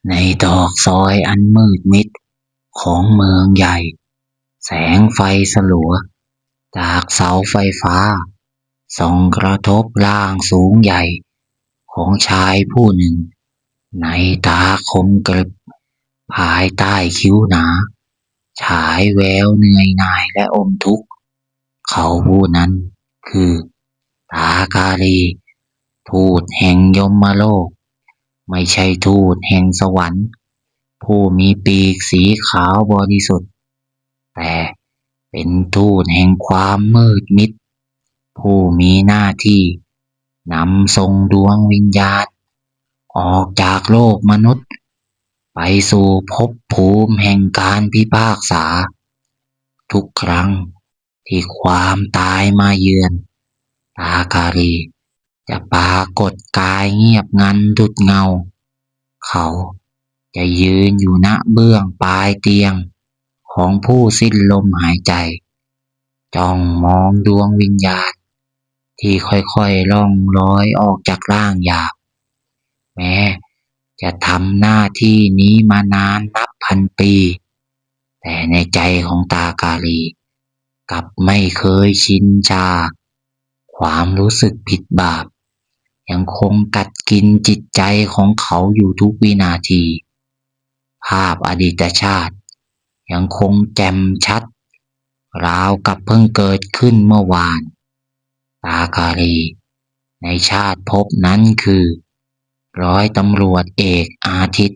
ໃນຕອກຊອຍອັນມືດມິດຂອງເມືອງໃຫຍ່, ແສງໄຟສະຫຼວຍຈາກເສົາໄຟຟ້າສ່ອງກະທົບຮ່າງສູງໃຫຍ່ຂອງຊາຍຜູ້ໜຶ່ງ, ໃນຕາຄົມກຣິບ, ພາຍໃຕ້ຄິ້ວໜາ, ສາຍແວວເໜື່ອຍໜ່າຍ ແລະ ອົມທຸກ. ເຂົາຜູ້ນັ້ນຄືຕາກາລີ, ທູດແຫ່ງຍົມມະໂລກ, ໄມ່ໃຊ່ທູດແຫ່ງສະຫວັນ ຜູ້ມີປີກສີຂາວບໍລິສຸດ, ແຕ່ເປັນທູດແຫ່ງຄວາມມືດມິດ, ຜູ້ມີໜ້າທີ່ນຳສົ່ງດວງວິນຍານອອກຈາກໂລກມະນຸດ ໄປສູ່ພົບພູມແຫ່ງການພິພາກສາ. ທຸກຄັ້ງທີ່ຄວາມຕາຍມາເຢືອນ, ຕາກາລີຈະປາກົດກາຍງຽບງັນດຸດເງົາ. ເຂົາຈະຢືນຢູ່ນະເບື້ອງປາຍຕຽງຂອງຜູ້ສິ້ນລົມຫາຍໃຈ, ຈ້ອງມອງດວງວິນຍານທີ່ຄ່ອຍໆລ່ອງລອຍອອກຈາກຮ່າງຢາກ. ແມ້ຈະທຳໜ້າທີ່ນີ້ມານານນັບພັນປີ, ແຕ່ໃນໃຈຂອງຕາກາລີ ກັບໄມ່ເຄີຍຊິນຊາ. ຄວາມຮູ້ສຶກຜິດບາບຍັງຄົງກັດກິນຈິດໃຈຂອງເຂົາຢູ່ທຸກວິນາທີ. ພາບອະດີດຕະຊາດຍັງຄົງແຈ່ມຊັດ ລາວກັບເພິ່ງເກີດຂຶ້ນເມື່ອວານ. ຕາກາລີໃນຊາດພົບນັ້ນຄື ຮ້ອຍຕຳຫຼວດເອກອາທິດ,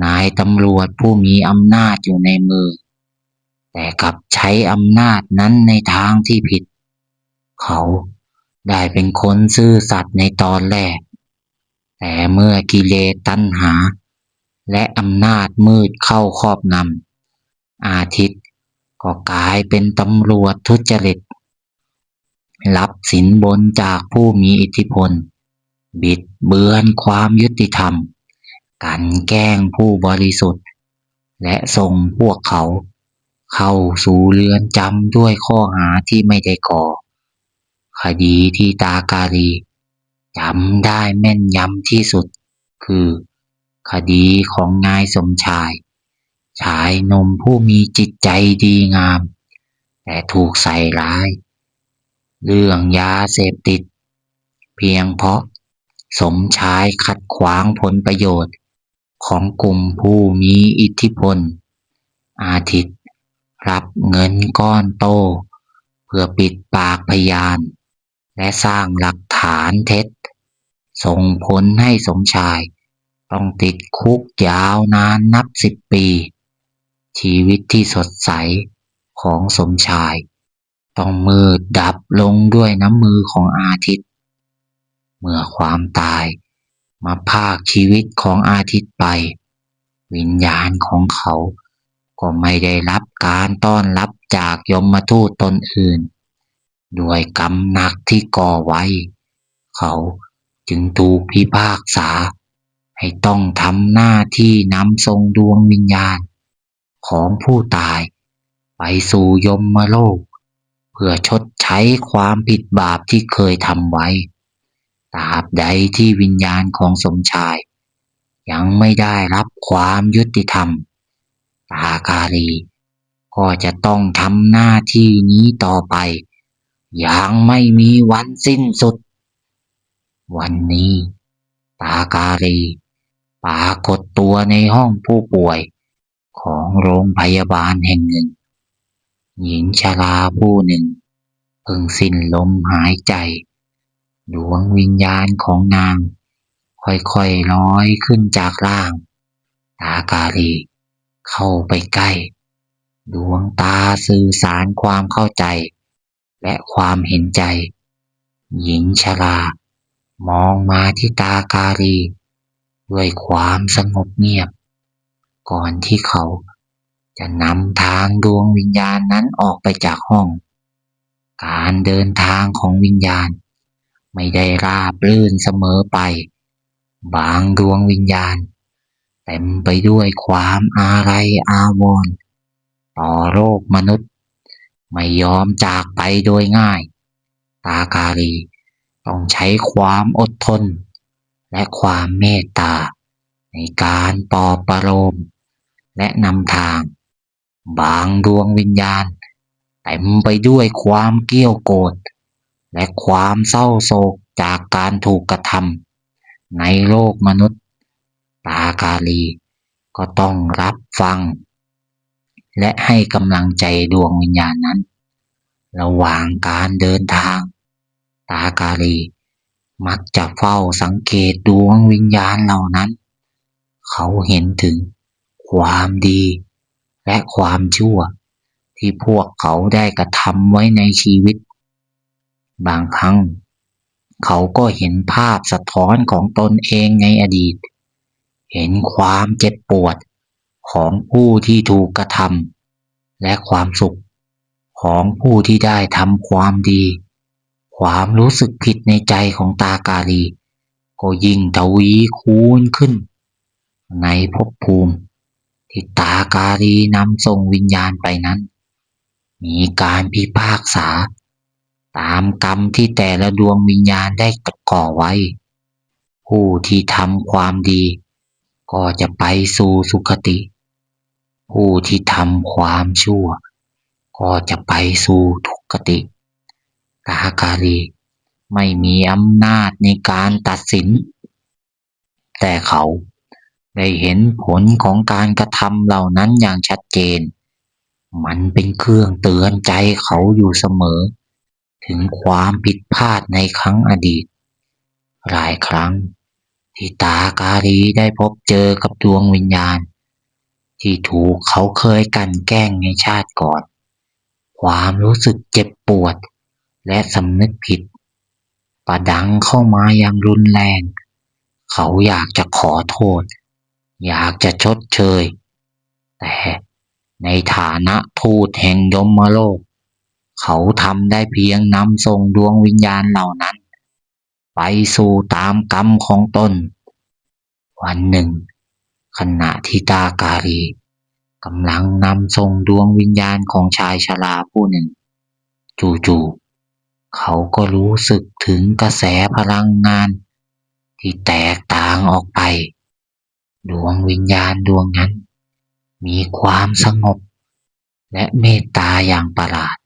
ນາຍຕຳຫຼວດຜູ້ມີອຳນາດຢູ່ໃນມື, ແຕ່ກັບໃຊ້ອຳນາດນັ້ນໃນທາງທີ່ຜິດ. ເຂົາໄດ້ເປັນຄົນຊື່ສັດໃນຕອນແລກ, ແຕ່ເມື່ອກິເລດຕັນຫາ ແລະ ອຳນາດມືດເຂົ້າຄອບງຳ, ອາທິດກໍກາຍເປັນຕຳຫຼວດທຸດຈະລິດ, ຮັບສິນບົນຈາກຜູ້ມີອິດທິພົນ, ບິດເບືອນຄວາມຍຸຕິທຳ, ກັ່ນແກ້ງຜູ້ບໍລິສຸດ ແລະ ສົ່ງພວກເຂົາເຂົ້າສູ່ເຮືອນຈຳດ້ວຍຂໍ້ຫາທີ່ໄມ່ໄດ້ກໍ່. ຄະດີທີ່ຕາກາລີຈຳໄດ້ແມ່ນຍຳທີ່ສຸດ ຄືຄະດີຂອງນາຍສົມຊາຍ, ຊາຍໜຸ່ມຜູ້ມີຈິດໃຈດີງາມ ແຕ່ຖືກໃສ່ຮ້າຍເລື່ອງຢາເສບຕິດ ພຽງເພາະສົມຊາຍຂັດຂວາງຜົນປະໂຫຍດຂອງກຸ່ມຜູ້ມີອິດທິພົນ. ອາທິດຮັບເງິນກ້ອນໂຕເພື່ອປິດປາກພະຍານ ແລະ ສ້າງຫຼັກຖານເທັດ, ສົ່ງຜົນໃຫ້ສົມຊາຍຕ້ອງຕິດຄຸກຍາວນານນັບສິບປີ. ຊີວິດທີ່ສົດໃສຂອງສົມຊາຍຕ້ອງມືດດັບລົງດ້ວຍນ້ຳມືຂອງອາທິດ. ເມື່ອຄວາມຕາຍມາພາກຊີວິດຂອງອາທິດໄປ, ວິນຍານຂອງເຂົາກໍໄມ່ໄດ້ຮັບການຕ້ອນຮັບຈາກຍົມມະທູດຕົນອື່ນ. ດ້ວຍກຳໜັກທີ່ກໍ່ໄວ້, ເຂົາຈຶ່ງຖືກພິພາກສາໃຫ້ຕ້ອງທຳໜ້າທີ່ນຳສົ່ງດວງວິນຍານຂອງຜູ້ຕາຍໄປສູ່ຍົມມະໂລກ ເພື່ອຊົດໃຊ້ຄວາມຜິດບາບທີ່ເຄີຍທຳໄວ້. ຕາບໃດທີ່ວິນຍານຂອງສົມຊາຍຍັງໄມ່ໄດ້ຮັບຄວາມຍຸຕິທຳ, ຕາກາລີ ກໍຈະຕ້ອງທຳໜ້າທີ່ນີ້ຕໍ່ໄປຢ່າງໄມ່ມີວັນສິ້ນສຸດ. ວັນນີ້ ຕາກາລີປາກົດຕົວໃນຫ້ອງຜູ້ປ່ວຍຂອງໂຮງພະຍາບານແຫ່ງໜຶ່ງ. ຍິງຊະລາຜູ້ໜຶ່ງເພິ່ງສິ້ນລົມຫາຍໃຈ. ດວງວິນຍານຂອງນາງຄ່ອຍໆລອຍຂຶ້ນຈາກຮ່າງ. ຕາກາລີເຂົ້າໄປໃກ້. ດວງຕາສື່ສານຄວາມເຂົ້າໃຈ ແລະ ຄວາມເຫັນໃຈ. ຍິງຊະລາມອງມາທີ່ຕາກາລີດ້ວຍຄວາມສະຫງົບງຽບ ກ່ອນທີ່ເຂົາຈະນຳທາງດວງວິນຍານນັ້ນອອກໄປຈາກຫ້ອງ. ການເດີນທາງຂອງວິນຍານໄມ່ໄດ້ລາບລື່ນສະເໝີໄປ. ບາງດວງວິນຍານເຕັມໄປດ້ວຍຄວາມອາໄລອາວອນຕໍ່ໂລກມະນຸດ, ໄມ່ຍອມຈາກໄປໂດຍງ່າຍ. ຕາກາລີຕ້ອງໃຊ້ຄວາມອົດທົນ ແລະ ຄວາມເມດຕາ ໃນການປອບປະໂລມ ແລະ ນຳທາງ. ບາງດວງວິນຍານເຕັມໄປດ້ວຍຄວາມກ້ຽວໂກດ ແລະ ຄວາມເສົ້າໂສກຈາກການຖືກກະທຳໃນໂລກມະນຸດ. ຕາກາລີກໍຕ້ອງຮັບຟັງ ແລະ ໃຫ້ກຳລັງໃຈດວງວິນຍານນັ້ນ. ລະຫວ່າງການເດີນທາງ, ຕາກາລີມັກຈະເຝົ້າສັງເກດດວງວິນຍານເຫຼົ່ານັ້ນ. ເຂົາເຫັນເຖິງຄວາມດີ ແລະ ຄວາມຊົ່ວທີ່ພວກເຂົາໄດ້ກະທຳໄວ້ໃນຊີວິດ. ບາງຄັ້ງເຂົາກໍເຫັນພາບສະທ້ອນຂອງຕົນເອງໃນອະດີດ, ເຫັນຄວາມເຈັບປວດຂອງຜູ້ທີ່ຖືກກະທຳ ແລະ ຄວາມສຸກຂອງຜູ້ທີ່ໄດ້ທຳຄວາມດີ. ຄວາມຮູ້ສຶກຜິດໃນໃຈຂອງຕາກາລີກໍຍິ່ງທະວີຄູນຂຶ້ນ. ໃນພົບພູມທີ່ຕາກາລີນຳສົ່ງວິນຍານໄປນັ້ນ, ມີການພິພາກສາຕາມກຳທີ່ແຕ່ລະດວງວິນຍານໄດ້ກໍ່ໄວ້. ຜູ້ທີ່ທຳຄວາມດີກໍຈະໄປສູ່ສຸຄະຕິ, ຜູ້ທີ່ທຳຄວາມຊົ່ວກໍຈະໄປສູ່ທຸກຄະຕິ. ຕາກາລີໄມ່ມີອຳນາດໃນການຕັດສິນ, ແຕ່ເຂົາໄດ້ເຫັນຜົນຂອງການກະທຳເຫຼົ່ານັ້ນຢ່າງຊັດເຈນ. ມັນເປັນເຄື່ອງເຕືອນໃຈເຂົາຢູ່ສະເໝີ ເຖິງຄວາມຜິດພາດໃນຄັ້ງອະດີດ. ຫຼາຍຄັ້ງທີ່ຕາກາລີໄດ້ພົບເຈີກັບດວງວິນຍານທີ່ຖືກເຂົາເຄີຍກັ່ນແກ້ງໃນຊາດກ່ອນ, ຄວາມຮູ້ສຶກເຈັບປວດ ແລະ ສຳນຶກຜິດປະດັງເຂົ້າມາຢ່າງຮຸນແຮງ. ເຂົາຢາກຈະຂໍໂທດ, ຢາກຈະຊົດເຊີຍ, ແຕ່ໃນຖານະທູດແຫ່ງຍົມມະໂລກ, ເຂົາທຳໄດ້ພຽງນຳສົ່ງດວງວິນຍານເຫຼົ່ານັ້ນໄປສູ່ຕາມກຳຂອງຕົນ. ວັນໜຶ່ງ, ຂະນະທີ່ຕາກາລີກຳລັງນຳສົ່ງດວງວິນຍານຂອງຊາຍຊະລາຜູ້ໜຶ່ງ, ຈູ່ໆເຂົາກໍຮູ້ສຶກເຖິງກະແສພະລັງງານທີ່ແຕກຕ່າງອອກໄປ. ດວງວິນຍານດວງນັ້ນມີຄວາມສະຫງົບ ແລະ ເມດຕາຢ່າງປະຫຼາດ.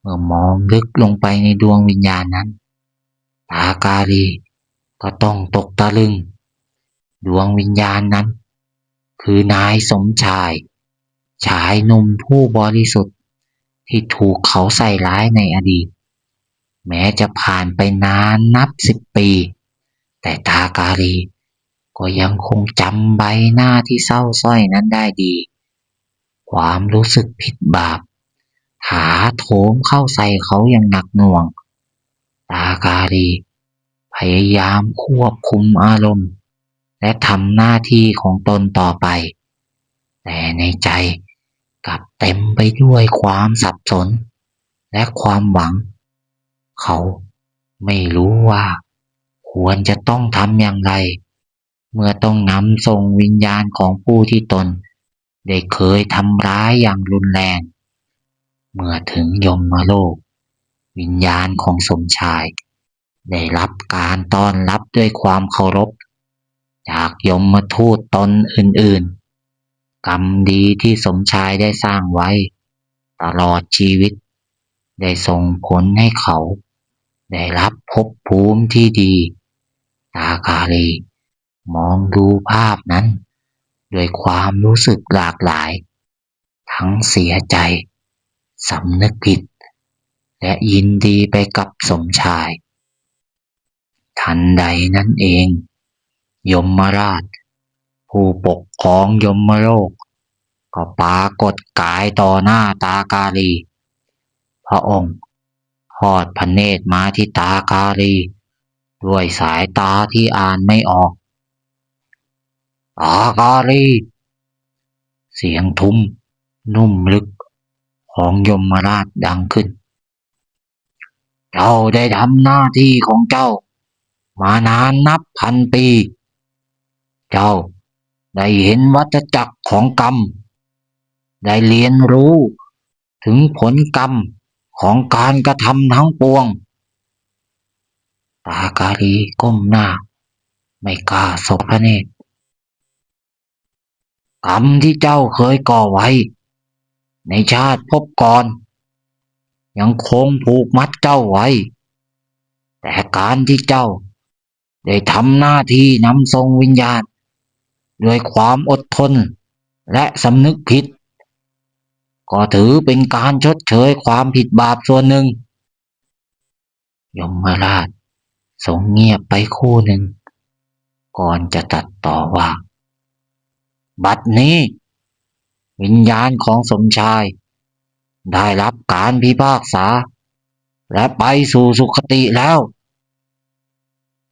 ເມື່ອມອງເລິກລົງໄປໃນດວງວິນຍານນັ້ນ, ຕາກາລີກໍຕ້ອງຕົກຕະລຶງ. ດວງວິນຍານນັ້ນຄືນາຍສົມຊາຍ, ຊາຍໜຸ່ມຜູ້ບໍລິສຸດທີ່ຖືກເຂົາໃສ່ຮ້າຍໃນອະດີດ. ແມ້ຈະຜ່ານໄປນານນັບສິບປີ, ແຕ່ຕາກາລີກໍຍັງຄົງຈຳໃບໜ້າທີ່ເສົ້າຊ້ອຍນັ້ນໄດ້ດີ. ຄວາມຮູ້ສຶກຜິດບາບຖາໂຖມເຂົ້າໃສ່ເຂົາຢ່າງໜັກໜ່ວງ. ຕາກາລີພະຍາຍາມຄວບຄຸມອາລົມ ແລະ ທຳໜ້າທີ່ຂອງຕົນຕໍ່ໄປ, ແຕ່ໃນໃຈກັບເຕັມໄປດ້ວຍຄວາມສັບສົນ ແລະ ຄວາມຫວັງ. ເຂົາໄມ່ຮູ້ວ່າຄວນຈະຕ້ອງທຳຢ່າງໃດ ເມື່ອຕ້ອງນຳສົ່ງວິນຍານຂອງຜູ້ທີ່ຕົນໄດ້ເຄີຍທຳຮ້າຍຢ່າງຮຸນແຮງ. ເມື່ອເຖິງຍົມມະໂລກ, ວິນຍານຂອງສົມຊາຍໄດ້ຮັບການຕ້ອນຮັບດ້ວຍຄວາມເຄົາລົບຈາກຍົມມະທູດຕົນອື່ນໆ. ກຳດີທີ່ສົມຊາຍໄດ້ສ້າງໄວ້ຕະຫຼອດຊີວິດໄດ້ສົ່ງຜົນໃຫ້ເຂົາໄດ້ຮັບພົບພູມທີ່ດີ. ຕາກາລີມອງດູພາບນັ້ນດ້ວຍຄວາມຮູ້ສຶກຫຼາກຫຼາຍ, ທັງເສຍໃຈ, ສຳນຶກຜິດ ແລະ ຍິນດີໄປກັບສົມຊາຍ. ທັນໃດນັ້ນເອງ, ຍົມມະລາດຜູ້ປົກຄອງຍົມມະໂລກກໍປາກົດກາຍຕໍ່ໜ້າຕາກາລີ. ພະອົງທອດພະເນດມາທີ່ຕາກາລີດ້ວຍສາຍຕາທີ່ອ່ານໄມ່ອອກ. ຕາກາລີ! ສຽງທຸ່ມນຸ່ມເລິກຂອງຍົມມະລາດດັງຂຶ້ນ. ເຈົ້າໄດ້ທຳໜ້າທີ່ຂອງເຈົ້າມານານນັບພັນປີ. ເຈົ້າໄດ້ເຫັນວັດຈັກຂອງກຳ, ໄດ້ລຽນຮູ້ເຖິງຜົນກຳຂອງການກະທຳທັງປວງ. ຕາກາລີກົ້ມໜ້າ, ໄມ່ກ້າສົບພະເນດ. ກຳທີ່ເຈົ້າເຄີຍກໍ່ໄວ້ໃນຊາດພົບກ່ອນ ຍັງຄົງຜູກມັດເຈົ້າໄວ້, ແຕ່ການທີ່ເຈົ້າໄດ້ທຳໜ້າທີ່ນຳສົ່ງວິນຍານດ້ວຍຄວາມອົດທົນ ແລະ ສຳນຶກຜິດ ກໍຖືເປັນການຊົດເຊີຍຄວາມຜິດບາບສ່ວນໜຶ່ງ. ຍົມມະລາດຊົງງຽບໄປຄູ່ໜຶ່ງ ກ່ອນຈະຕັດຕໍ່ວ່າ, ບັດນີ້ວິນຍານຂອງສົມຊາຍໄດ້ຮັບການພິພາກສາ ແລະ ໄປສູ່ສຸຄະຕິແລ້ວ.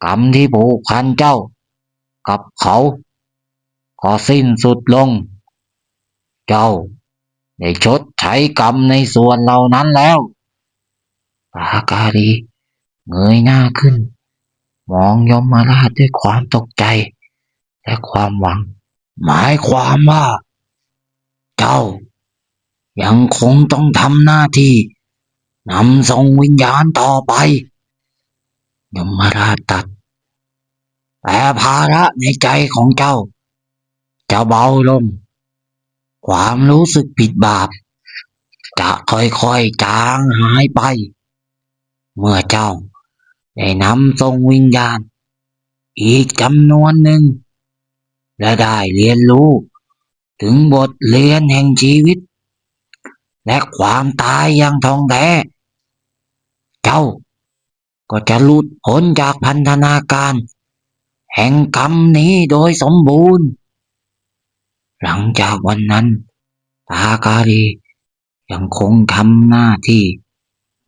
ກຳທີ່ຜູກພັນເຈົ້າກັບເຂົາກໍສິ້ນສຸດລົງ. ເຈົ້າໄດ້ຊົດໃຊ້ກຳໃນສ່ວນເຫຼົ່ານັ້ນແລ້ວ. ຕາກາລີເງີຍໜ້າຂຶ້ນ ມອງຍົມມະລາດດ້ວຍຄວາມຕົກໃຈ ແລະ ຄວາມຫວັງ. ໝາຍຄວາມວ່າເຈົ້າຍັງຄົງຕ້ອງທຳໜ້າທີ່ນຳສົ່ງວິນຍານຕໍ່ໄປ? ຍົມມະລາດຕັດ, ແຕ່ພາລະໃນໃຈຂອງເຈົ້າຈະເບົາລົງ. ຄວາມຮູ້ສຶກຜິດບາບຈະຄ່ອຍໆຈາງຫາຍໄປ ເມື່ອເຈົ້າໄດ້ນຳສົ່ງວິນຍານອີກຈຳນວນໜຶ່ງ ແລະ ໄດ້ຮຽນຮູ້ເຖິງບົດຮຽນແຫ່ງຊີວິດ ແລະ ຄວາມຕາຍຢ່າງທ່ອງແທ້. ເຈົ້າ ກໍຈະຫຼຸດພົ້ນຈາກພັນທະນາການແຫ່ງກຳນີ້ໂດຍສົມບູນ. ຫຼັງຈາກວັນນັ້ນ ຕາກາລີຍັງຄົງທຳໜ້າທີ່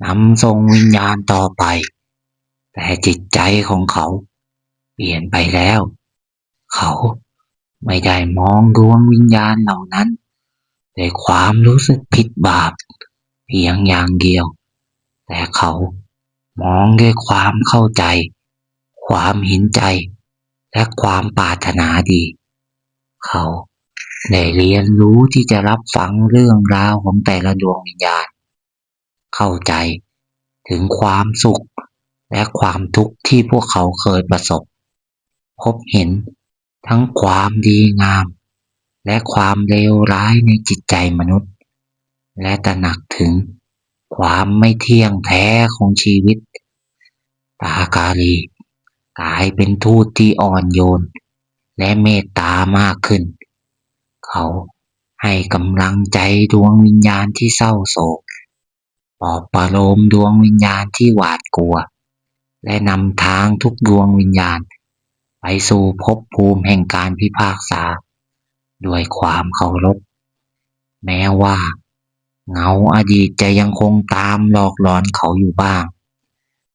ນຳສົ່ງວິນຍານຕໍ່ໄປ, ແຕ່ຈິດໃຈຂອງເຂົາປ່ຽນໄປແລ້ວ. ເຂົາໄມ່ໄດ້ມອງດວງວິນຍານເຫຼົ່ານັ້ນດ້ວຍຄວາມຮູ້ສຶກຜິດບາບພຽງຢ່າງດຽວ, ແຕ່ເຂົາມອງດ້ວຍຄວາມເຂົ້າໃຈ, ຄວາມເຫັນໃຈ ແລະ ຄວາມປາດຖະໜາດີ. ເຂົາໄດ້ຮຽນຮູ້ທີ່ຈະຮັບຟັງເລື່ອງລາວຂອງແຕ່ລະດວງວິນຍານ, ເຂົ້າໃຈເຖິງຄວາມສຸກ ແລະ ຄວາມທຸກທີ່ພວກເຂົາເຄີຍປະສົບ, ພົບເຫັນທັງຄວາມດີງາມ ແລະ ຄວາມເລວຮ້າຍໃນຈິດໃຈມະນຸດ ແລະ ຕະໜັກເຖິງຄວາມໄມ່ທ່ຽງແທ້ຂອງຊີວິດ. ຕາກາລີກາຍເປັນທູດທີ່ອ່ອນໂຍນ ແລະ ເມດຕາມາກຂຶ້ນ. ເຂົາໃຫ້ກຳລັງໃຈດວງວິນຍານທີ່ເສົ້າໂສກ, ປອບປະໂລມດວງວິນຍານທີ່ຫວາດກົວ ແລະ ນຳທາງທຸກດວງວິນຍານໄປສູ່ພົບພູມແຫ່ງການພິພາກສາດ້ວຍຄວາມເຄົາລົບ. ແມ້ວ່າເງົາອະດີດຈະຍັງຄົງຕາມຫຼອກຫຼອນເຂົາຢູ່ບ້າງ,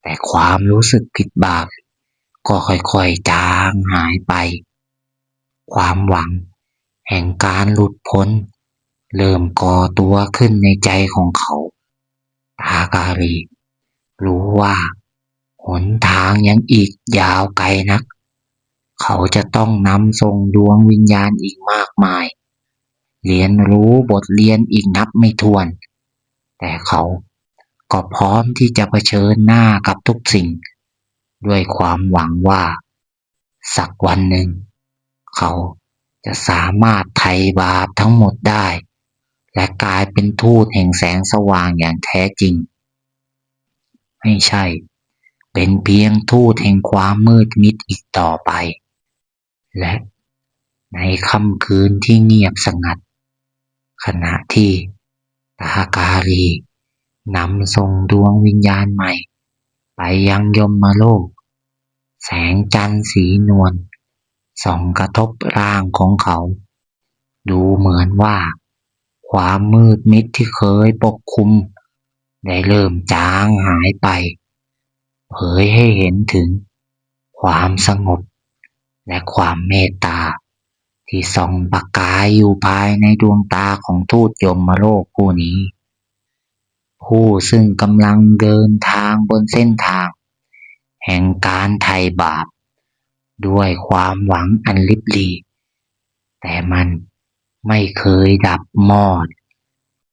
ແຕ່ຄວາມຮູ້ສຶກຜິດບາບກໍຄ່ອຍໆຈາງຫາຍໄປ. ຄວາມຫວັງແຫ່ງການຫຼຸດພົ້ນເລີ່ມກໍ່ຕົວຂຶ້ນໃນໃຈຂອງເຂົາ. ຕາກາລີຮູ້ວ່າຫົນທາງຍັງອີກຍາວໄກນັກ. ເຂົາຈະຕ້ອງນຳສົ່ງດວງວິນຍານອີກມາກມາຍ, ຮຽນຮູ້ບົດຮຽນອີກນັບໄມ່ຖ້ວນ, ແຕ່ເຂົາກໍພ້ອມທີ່ຈະປະເຊີນໜ້າກັບທຸກສິ່ງ ດ້ວຍຄວາມຫວັງວ່າ ສັກວັນໜຶ່ງເຂົາຈະສາມາດໄຖ່ບາບທັງໝົດໄດ້ ແລະ ກາຍເປັນທູດແຫ່ງແສງສະຫວ່າງຢ່າງແທ້ຈິງ, ໄມ່ໃຊ່ເປັນພຽງທູດແຫ່ງຄວາມມືດມິດອີກຕໍ່ໄປ. ແລະ ໃນຄ່ຳຄືນທີ່ງຽບສະຫງັດ, ຂະນະທີ່ຕາກາລີນຳສົ່ງດວງວິນຍານໃໝ່ໄປຍັງຍົມມະໂລກ, ແສງຈັນສີນວນສ່ອງກະທົບຮ່າງຂອງເຂົາ. ດູເໝືອນວ່າຄວາມມືດມິດທີ່ເຄີຍປົກຄຸມໄດ້ເລີ່ມຈາງຫາຍໄປ, ເຜີຍໃຫ້ເຫັນເຖິງຄວາມສະຫງົບ ແລະ ຄວາມເມດຕາທີ່ສ່ອງປະກາຍຢູ່ພາຍໃນດວງຕາຂອງທູດຍົມມະໂລກຜູ້ນີ້, ຜູ້ຊຶ່ງກຳລັງເດີນທາງບົນເສັ້ນທາງແຫ່ງການໄຖ່ບາບດ້ວຍຄວາມຫວັງອັນລິບຫຼີ, ແຕ່ມັນໄມ່ເຄີຍດັບມອດ